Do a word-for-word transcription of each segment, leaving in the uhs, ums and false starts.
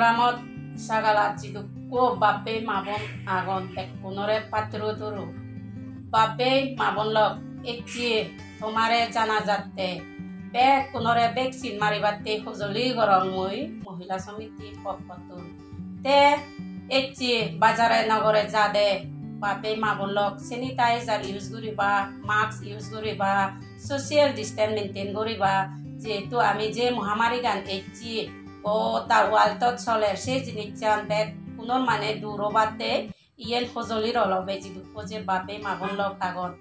Amot sagalat jidukko bap-bei ma-bon agon, bekkunore patturu turu. Bap-bei ma-bon lok, ecche tomare jana jatte, bekkunore vaccine maribatte hojoli gorong mui Mohila Samiti pokkottun. Te ecche bajare nogore jade bap-bei ma-bon lok, sanitizer use guriba, mask use guriba, social distance maintain guriba. Jehetu ami je mohamarigan ecche, goda world-ot soler, se jinissan bekkunor mane dur obatte iyen hojoli rolo bej jidukko je bap-bei ma-bon lok agon.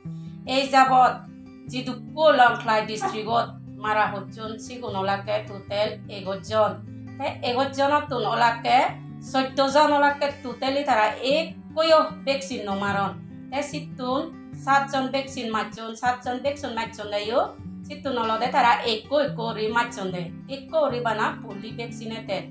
Ei jabot jidukko Lawngtlai district-ot mara hocchon, sigun olakke total egoch jon. Te egoch jonottun olakke soddo jon olakke totally tara ekkoyo vaccine no maron. Te sittun satjon vaccine macchon, satjon vaccine macchondeyo, sittun olode tara ekko ekko guri macchonde, ekko guri bana fully vaccinated.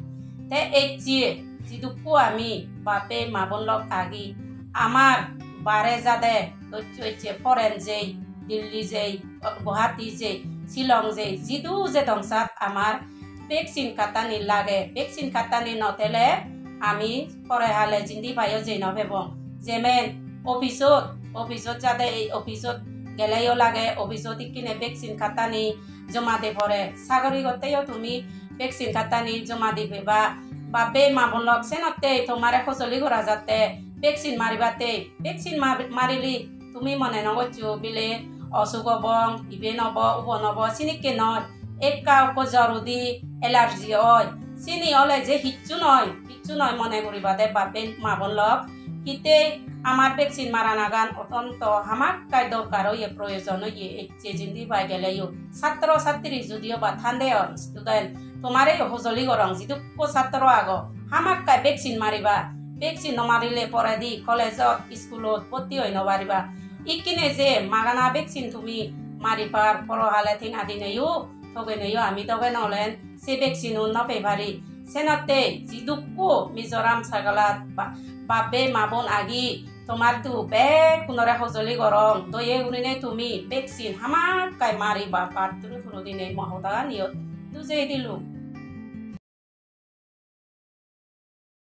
Te ecche jidukko ami bap-bei ma-bon lok agi, amar bare jade doccho ecche foreign jei, Delhi jei, Guwahati jei, Shillong jei, jidu jedong sat amar vaccine card-tani lage. Vaccine card-tani no thele ami pore hale jindi payo jei no pebong. Jemen office-ot, office-ot jade ei office-ot geleyo lage, office-ot ikkine vaccine card-tani joma de pore. Sagori gotteyo tumi vaccine card-tani joma di peba. Bap-bei ma-bon lok, senotte tomare hojoli gora jatte vaccine maribatte. Vaccine ma-, marile tumi mone no goccho bile osuk obong, iben obo, ubon obo, sinikke noi. Ekka okko jor udi allergy oi, sini ole je hissu noi, hissu noi mone guribade bap-bei ma-bon lok. Hittei amar vaccine maranagan otonto hamakkai dorkar oye, proyojon oye, ecche jindi pai geleyo. Satro satri judiyo ba thande or student, tomareyo hojoli gorong, jidukko satro ago, hamakkai vaccine mariba. Vaccine no marile poredi college-ot, school-ot bhotti oi no pariba. Ikkine je magana vaccine tumi mari par, poro hale tenga dineyo, togeneyo ami dogen olen se vaccine-un no pei pari. Senotte jidukko Mizoram sagalat ba-, bap-bei ma-bon agi, tomar du bekkunore hojoli gorong, doye gurine tumi vaccine hamakkai mariba, patturu turu dine mo hodagan iyot dujei dilung.